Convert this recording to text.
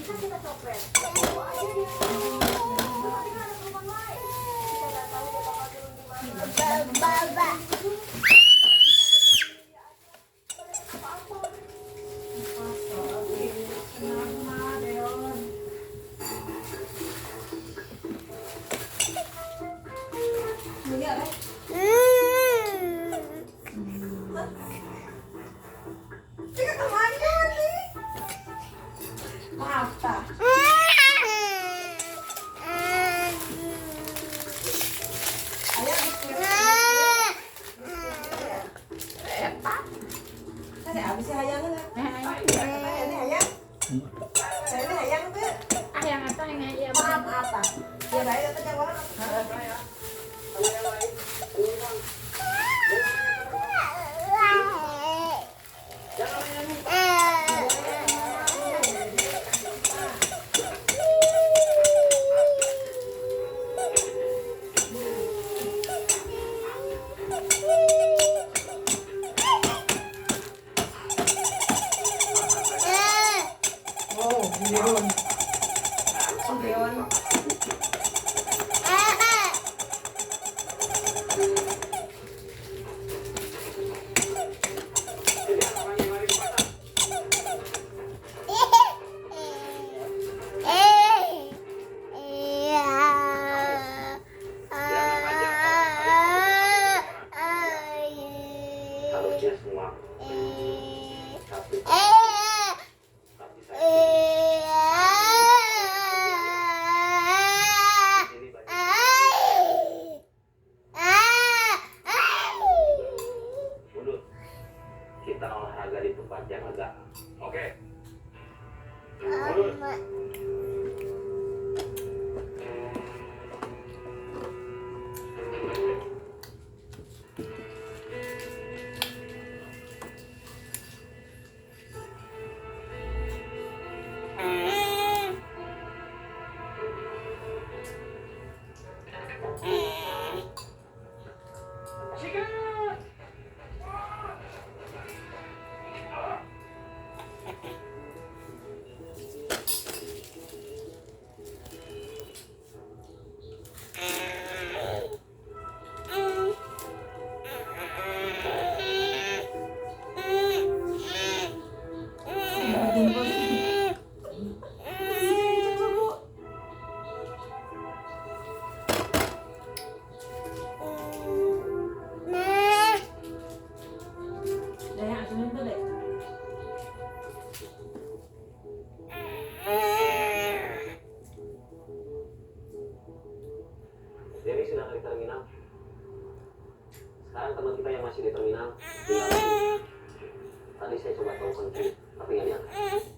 Bisa kita copet. Bawa aja dia. Nanti kan ada penumpang lain. Kita nggak tahu dia bakal turun di mana. Baba. Apa-apa. Oh, Leon. Leon. Harusnya semua, tapi saya ini banyak mundur. Kita olahraga di tempat yang lega. Oke. Mundur. Dewi sudah di terminal. Sekarang teman kita yang masih di terminal tinggal. Tadi saya coba telepon, tapi nggak diangkat.